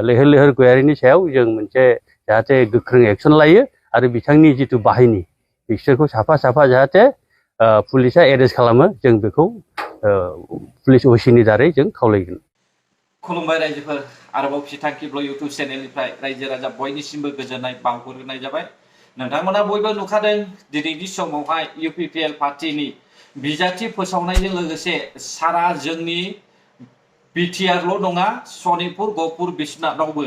लैहोर गयारिनि सायाव जों मोनसे जाहाथे गोख्रों एक्शन लायो आरो बिथांनि जितु बाहायनि बिसोरखौ साफा साफा जाहाथे पुलिसा एरेस्ट खालामो जों बेखौ पुलिस असिनि दारै जों खावलायगोन। खुलुमबाय रायजोफोर, आरोबाव फिथांखिब्ल इउट्युब चेनेलनिफ्राय रायजो राजा बयनिसिमबो गोजोननाय बावहरनाय जाबाय। नोंथांमोना बयबो नुखादों दिनैनि समावहाय UPPL पार्टीनि बिजाथि फोसावनायजों लोगोसे सारा जोंनि बिटिआरल' नङा सनितपुर गहपुर बिश्वनाथावबो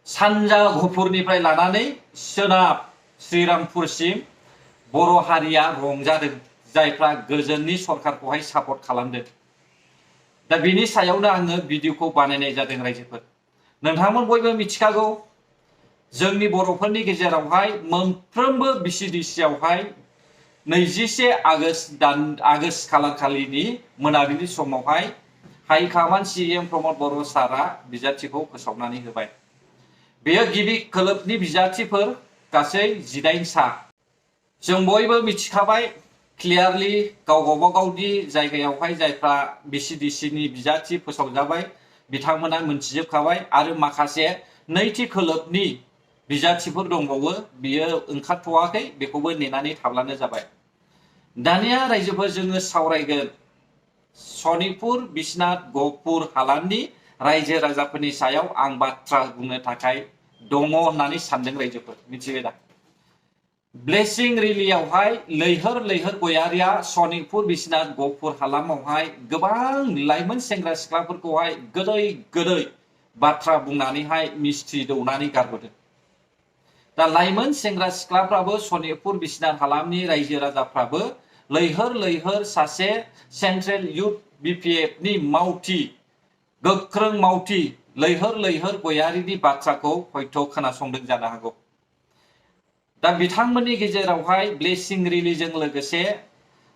सानजा गहपुरनिफ्राय लानानै सोनाब श्रीरामपुरसिम बर' हारिया रंजादों, जायफ्रा गोजोननि सरकारखौहाय सापर्ट खालामदों। दा बिनि सायावनो आङो भिडिअखौ बानायनाय जादों रायजोफोर। नोंथांमोन बयबो मिथिखागौ जोंनि बर'फोरनि गेजेरावहाय मोनफ्रोमबो BCDCआवहाय 21 आगस्ट खालारखालिनि मोनाबिलि समावहाय हाइकमान्ड CM प्रमद बर' सारा बिजाथिखौ फोसावनानै होबाय। बेयो गिबि खोलोबनि बिजाथिफोर गासै 19 सा। जों बयबो मिथिखाबाय क्लियारलि गावबा गावनि जायगायावहाय जायफ्रा BCDCनि बिजाथि फोसावजाबाय बिथांमोना मोनथिजोबखाबाय आरो माखासे नैथि खोलोबनि बिजाथिफोर दंबावो, बियो ओंखारथ'वाखै, बेखौबो नेनानै थाब्लानो जाबाय। दानिया रायजोफोर जोङो सावरायगोन सनितपुर बिश्वनाथ गहपुर हालामनि रायजो राजाफोरनि सायाव आं बाथ्रा बुंनो थाखाय दङ होननानै सानदों रायजोफोर, मिथिबाय दा? ब्लेसिं रेलियावहाय लैहोर गयारिया सनितपुर बिश्वनाथ गहपुर हालामावहाय गोबां लाइमोन सेंग्रा सिख्लाफोरखौहाय गोदै बाथ्रा बुंनानैहाय मिस्थि दौनानै गारबोदों। दा लाइमोन सेंग्रा सिख्लाफ्राबो सनितपुर बिश्वनाथ हालामनि रायजो राजाफ्राबो लैहोर सासे सेन्ट्रेल इउथ BPFनि मावथि, गोख्रों मावथि लैहोर गयारिनि बाथ्राखौ हयथ' खोनासंदों जानो हागौ। दा बिथांमोननि गेजेरावहाय ब्लेसिं रेलिजों लोगोसे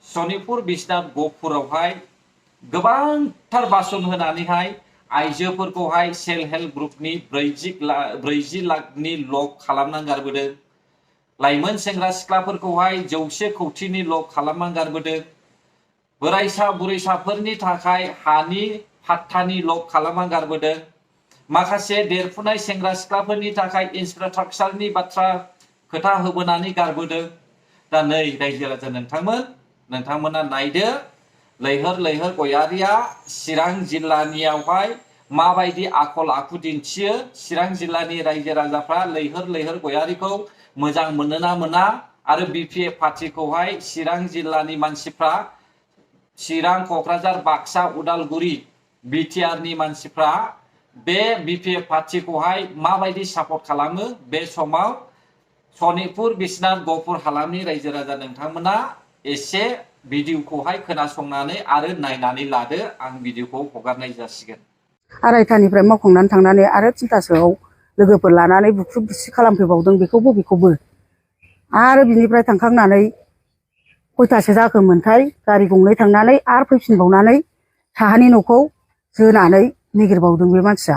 सनितपुर बिश्वनाथ गहपुरावहाय गोबांथार भाषण होनानैहाय आइजोफोरखौहाय सेल्फ हेल्प ग्रुपनि 40 लाखनि लक खालामनानै गारबोदों। लाइमोन सेंग्रा सिख्लाफोरखौहाय 100 कौटिनि लक खालामनानै गारबोदों। बोराइसा बुरैसाफोरनि थाखाय हानि फाट्टानि लक खालामनानै गारबोदों। माखासे देरफुनाय सेंग्रा सिख्लाफोरनि थाखाय इनफ्रास्ट्राक्चारनि बाथ्रा खोथा होबोनानै गारबोदों। दा नै रायजो राजा नोंथांमोना नायदो लैहोर गयारिया चिरां जिल्लानियावहाय माबायदि आखल आखु दिन्थियो। चिरां जिल्लानि रायजो राजाफ्रा लैहोर गयारिखौ मोजां मोनोना मोना, आरो BPF पार्टीखौहाय चिरां जिल्लानि मानसिफ्रा चिरां क'क्राझार बाक्सा उदालगुरि बिटिआरनि मानसिफ्रा बे BPF पार्टीखौहाय माबायदि सापर्ट खालामो। बे समाव सनितपुर बिश्वनाथ गहपुर हालामनि रायजो राजा नोंथांमोना एसे भिडिअखौहाय खोनासंनानै आरो नायनानै लादो। आं भिडिअखौ हगारनाय जासिगोन। 2:30निफ्राय मावखांनानै थांनानै आरो 3थासोआव लोगोफोर लानानै बुख्रुब बुसि खालामफैबावदों बेखौबो आरो बिनिफ्राय थांखांनानै 6थासो जाखोमोनथाय गारि गंनै थांनानै आरो फैफिनबावनानै साहानि न'खौ जोनानै निगिरबावदों बे मानसिया।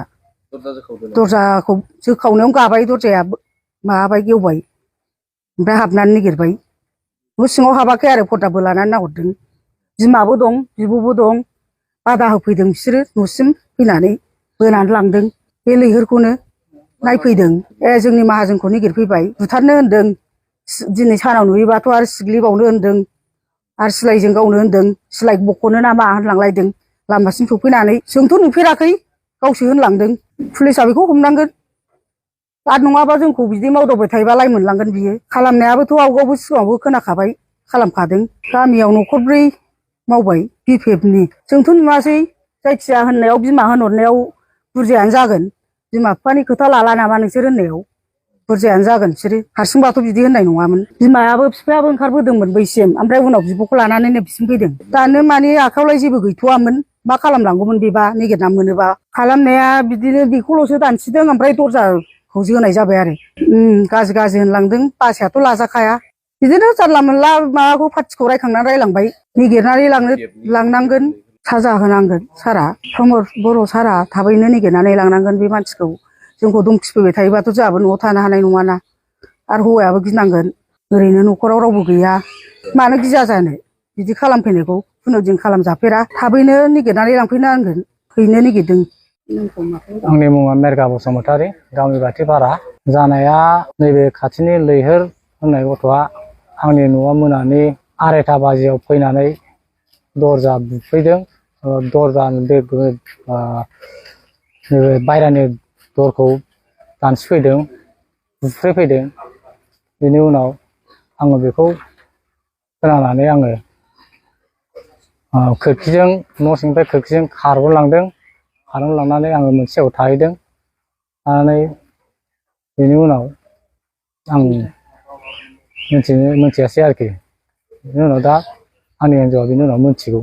दरजाखौ जोखावनायावनो गाबाय, दरजाया माबाबाय गेवबाय, ओमफ्राय हाबनानै निगिरबाय। न' सिङाव हाबाखै आरो पर्दाबो लानानै नाहरदों। बिमाबो दं बिब'बो दं, बादा होफैदों बिसोरो न'सिम फैनानै बोनानै लांदों। बे लैहोरखौनो नायफैदों। जोंनि माहाजोनखौ निगिरफैबाय, बुथारनो होनदों। दिनै सानाव नुयोबाथ' आरो सिग्लिबावनो होनदों, आरो सिलाइजों गावनो होनदों, सिलाइ बख'नो ना मा होनलांलायदों। लामासिम सफैनानै जोंथ' नुफेराखै, गावसो होनलांदों। पुलिसा बेखौ हमनांगोन, आरो नङाबा जोंखौ बिदि मावदावबाय थायोबा लाइ मोनलांगोन बियो। खालामनायाबोथ' आवगायावबो सिगाङावबो खोनाखाबाय, खालामखादों। गामियाव न'खरब्रै मावबाय BPFनि, जोंथ' नुवासै। जायखिया होननायाव बिमा होनहरनायाव बुरजायानो जागोन। बिमा बिफानि खोथा लाला नामा नोंसोर होननायाव बुरजायानो जागोन बिसोरो। हारसिंबाथ' बिदि होननाय नङामोन। बिमायाबो बिफायाबो ओंखारबोदोंमोन बैसिम, ओमफ्राय उनाव बिब'खौ लानानैनो बिसिम फैदों। दानो माने आखायावलाय जेबो गैथ'वामोन, मा खालामलांगौमोन बेबा निगिरना मोनोबा। खालामनाया बिदिनो बेखौल'सो दानसिदों, ओमफ्राय दरजाखौ जोनाय जाबाय आरो। गाज्रि होनलांदों, बासायाथ' लाजाखाया। बिदिनो जानला मोनला माबाखौ पार्टिखौ रायखांनानै रायलांबाय। निगिरनानै लांनांगोन, साजा होनांगोन सारा प्रमद बर' सारा, थाबैनो निगिरनानै लांनांगोन बे मानसिखौ। जोंखौ धमखिफैबाय थायोबाथ' जोंहाबो न'आव थानो हानाय नङाना, आरो हौवायाबो गिनांगोन। ओरैनो न'खराव रावबो गैया, मानो गिया जानो बिदि खालामफैनायखौ। खुनुदिन खालामजाफेरा, थाबैनो निगिरनानै लांफैनांगोन। हैनो निगिरदों आंनि मुङा मेरगा बसुमतारी गामि बाथिपारा जानाया नैबे खाथिनि लैहोर होननाय गथ'आ आंनि न'आव मोनानि 2:30 बाजियाव फैनानै दरजा बुफैदों दरजा बे बायरानि दरखौ दानसिफैदों बुफ्रेफैदों बेनि उनाव आङो बेखौ खोनानानै आङो खोरखिजों न' सिंनिफ्राय खोरखिजों खारबोलांनानै आङो मोनसे जायगायाव थाहैदों थानानै बेनि उनाव आं मिथियासै आरोखि बेनि उनाव दा आंनि हिन्जावआ बेनि उनाव मिथिगौ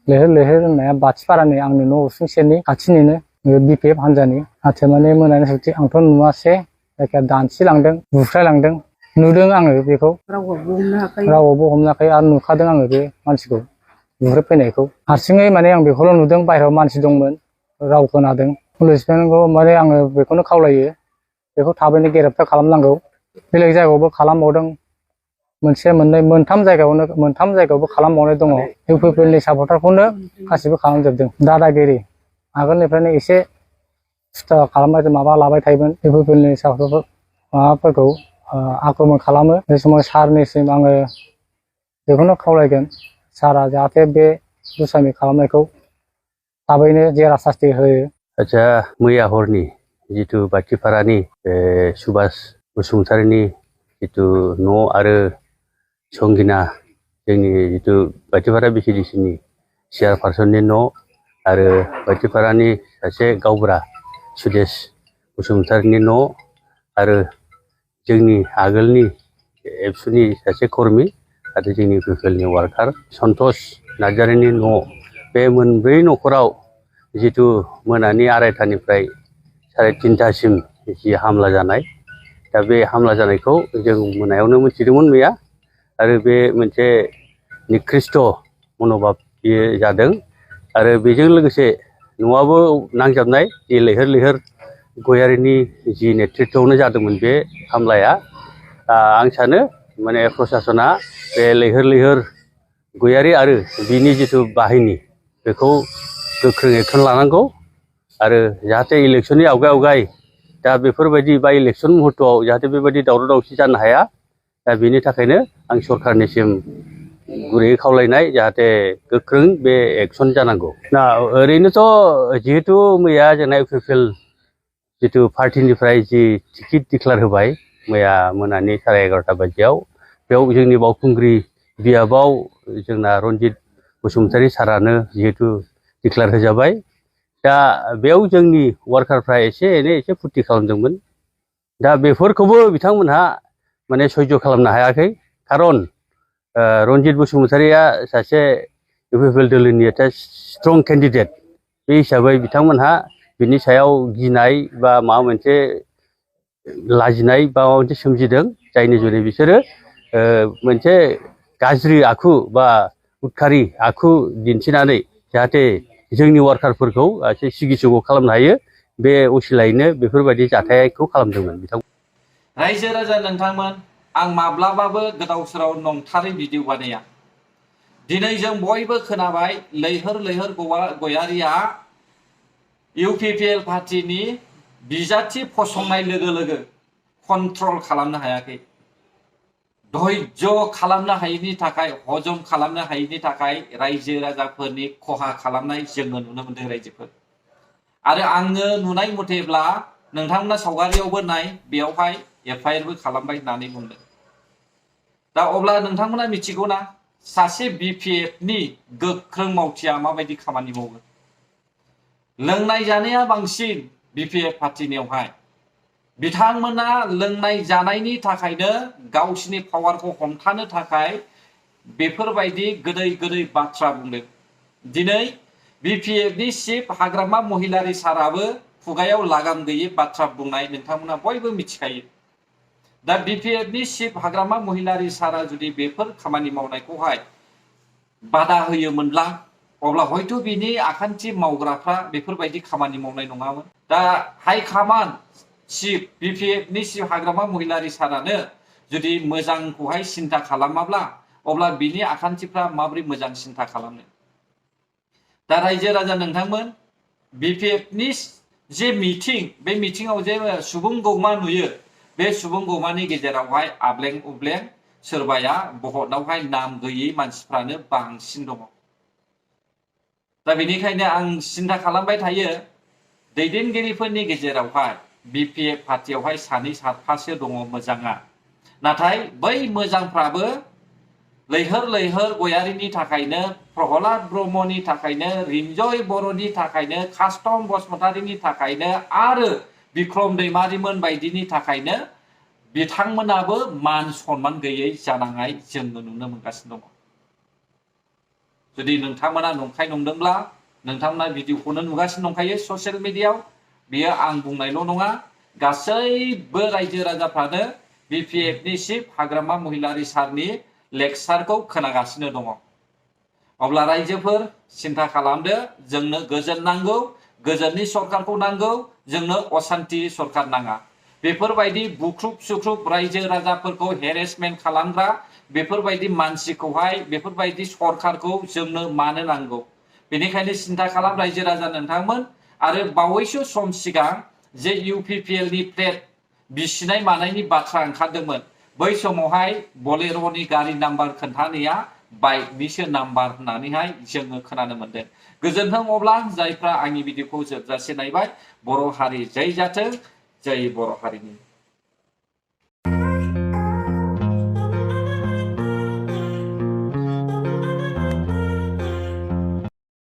लैहोर होननाया बाथिपारानि आंनि न' उसुं सेरनि खाथिनिनो BPF हान्जानि नाथाय माने मोनानि सौथि आंथ' नुवासै जायखिया दानसिलांदों बुफ्रायलांदों नुदों आङो बेखौ रावबो हमनो हायाखै आरो नुखादों आङो बे मानसिखौ बुफ्रायफैनायखौ हारसिङै माने आं बेखौल' नुदों बाहेरायाव मानसि दंमोन राव खोनादों पुलिसफोरखौ माने आङो बेखौनो खावलायो बेखौ थाबैनो गिरफ्तार खालामनांगौ बेलेग जायगायावबो खालामबावदों मोनसे मोननै मोनथाम जायगायावबो खालामबावनाय दङ इउपिपिएलनि सापर्टारखौनो गासिबो खालामजोबदों दादागिरि आगोलनिफ्रायनो एसे सुथा खालामबाय माबा लाबाय थायोमोन इउपिपिएलनि सापर्टार माबाफोरखौ आक्रमण खालामो बे समाव सारनिसिम आङो बेखौनो खावलायगोन सारा जाहाथे बे दुसामि खालामनायखौ थाबैनो जेरा सास्ति होयो। आच्छा मैया हरनि जितु बाथिपारानि सुभाष बसुमतारीनि जितु न' आरो संगिना जोंनि जितु बाथिपारा BCDCनि चेयारपारसननि न' आरो बाथिपारानि सासे गावबुरा सुदेश बसुमतारीनि न' आरो जोंनि आगोलनि एबसुनि सासे कर्मी आरो जोंनि इउपिपिएलनि वार्कार सन्तोष नार्जारिनि न' बे मोनब्रै न'खराव जितु मोनानि 2:30निफ्राय 3:30सिम जि हामला जानाय दा बे हामला जानायखौ जों मोनायावनो मिथिदोंमोन मैया आरो बे मोनसे निकृष्ट मनोभाब बियो जादों आरो बेजों लोगोसे न'आबो नांजाबनाय जि लैहोर गयारिनि जि नेतृत्वआवनो जादोंमोन बे हामलाया आं सानो माने प्रसासना बे लैहोर गयारि आरो बिनि जितु बाहिनी बेखौ गोख्रों एक्सन लानांगौ आरो जाहाथे इलेक्शननि आवगाय दा बेफोरबायदि बा इलेक्शन मुहुर्तआव जाहाथे बेबायदि दावराव दावसि जानो हाया दा बेनि थाखायनो आं सरकारनिसिम गुरैयै खावलायनाय जाहाथे गोख्रों बे एक्सन जानांगौ ना ओरैनोथ' जिहेतु मैया जोंना इउपिपिएल जितु पार्टीनिफ्राय जि टिकेट डिक्लेयार होबाय मैया मोनानि 11:30 बाजियाव बेयाव जोंनि बावखुंग्रि बियाबाव जोंना रन्जित बसुमतारी सारानो जिहेतु डिक्लेयार होजाबाय दा बेयाव जोंनि वार्कारफ्रा एसे फुरथि खालामदोंमोन दा बेफोरखौबो बिथांमोनहा माने सह्य खालामनो हायाखै खारन रन्जित बसुमतारीया सासे इउपिपिएल दोलोनि एटा स्ट्रं केन्डिडेट बे हिसाबै बिथांमोनहा बिनि सायाव गिनाय बा माबा मोनसे लाजिनाय बा माबा मोनसे सोमजिदों जायनि जुनै बिसोरो मोनसे गाज्रि आखु बा उदखारि आखु दिन्थिनानै जाहाथे जोंनि वार्कारफोरखौ एसे सिगिसग' खालामनो हायो बे असिलायैनो बेफोरबायदि जाथायखौ खालामदोंमोन बिथां रायजो राजा नोंथांमोन आं माब्लाबाबो गोदाव सोराव नंथारै भिडिअ बानाया दिनै जों बयबो खोनाबाय लैहोर गयारिया इउपिपिएल पार्टीनि बिजाथि फसंनाय लोगो लोगो कन्ट्रल खालामनो हायाखै धैर्य खालामनो हायैनि थाखाय हजम खालामनो हायैनि थाखाय रायजो राजाफोरनि खहा खालामनाय जोङो नुनो मोनदों रायजोफोर आरो आङो नुनाय मथेब्ला नोंथांमोना सावगारियावबो नाय बेयावहाय FIR बो खालामबाय होननानै बुंदों दा अब्ला नोंथांमोना मिथिगौना सासे BPFनि गोख्रों मावथिया माबायदि खामानि मावो लोंनाय जानाया बांसिन BPF पार्टीनियावहाय बिथांमोना लोंनाय जानायनि थाखायनो गावसिनि पावारखौ हमथानो थाखाय बेफोरबायदि गोदै बाथ्रा बुंदों दिनै BPFनि चिफ हाग्रामा महिलारि साराबो खुगायाव लागाम गैयै बाथ्रा बुंनाय नोंथांमोना बयबो मिथिखायो दा BPFनि चिफ हाग्रामा महिलारि सारा जुदि बेफोर खामानि मावनायखौहाय बादा होयोमोनब्ला अब्ला हयथ' बिनि आखान्थि मावग्राफ्रा बेफोरबायदि खामानि मावनाय नङामोन दा हाइकमान्ड चिफ BPFनि चिफ हाग्रामा महिलारि सारानो जुदि मोजांखौहाय सिन्था खालामाब्ला अब्ला बिनि आखान्थिफ्रा माबोरै मोजां सिन्था खालामनो दा रायजो राजा नोंथांमोन BPFनि जे मिटिं बे मिटिंआव जे सुबुं गौमा नुयो बे सुबुं गौमानि गेजेरावहाय आब्लें उब्लें सोरबाया भटआवहाय नाम गैयै मानसिफ्रानो बांसिन दङ। दा बेनिखायनो आं सिन्था खालामबाय थायो दैदेनगिरिफोरनि गेजेरावहाय BPF पार्टियावहाय सानै साथासो दङ मोजाङा, नाथाय बै मोजांफ्राबो लैहोर लैहोर गयारिनि थाखायनो, प्रहलाद ब्रह्मनि थाखायनो, रिन्जय बर'नि थाखायनो, कास्टम बसुमतारीनि थाखायनो आरो बिक्रम दैमारिमोन बायदिनि थाखायनो बिथांमोनाबो मान सनमान गैयै जानांनाय जोङो नुनो मोनगासिनो दङ। जुदि नोंथांमोना नंखाय नंदोंब्ला नोंथांमोना भिडिअखौनो नुगासिनो दंखायो ससियेल मिडियायाव, बेयो आं बुंनायल' नङा, गासैबो रायजो राजाफ्रानो BPFनि चिफ हाग्रामा महिलारी सारनि लेक्सारखौ खोनागासिनो दङ। अब्ला रायजोफोर सिन्था खालामदो, जोंनो गोजोन नांगौ, गोजोननि सरकारखौ नांगौ, जोंनो असान्ति सरकार नाङा। बेफोरबायदि बुख्रुब सुख्रुब रायजो राजाफोरखौ हेरेसमेन्ट खालामग्रा बेफोरबायदि मानसिखौहाय, बेफोरबायदि सरकारखौ जोंनो मानो नांगौ? बेनिखायनो सिन्था खालाम रायजो राजा नोंथांमोन। आरो बावैसो सम सिगां जे UPPLनि प्लेट बिसिनाय मानायनि बाथ्रा ओंखारदोंमोन, बै समावहाय बलेर'नि गारि नाम्बार खोन्थानाया बाइकनिसो नाम्बार होननानैहाय जोङो खोनानो मोनदों। गोजोन्थों अब्ला जायफ्रा आंनि भिडिअखौ जोबजासे नायबाय। बर' हारि जै जाथों, जै बर' हारिनि।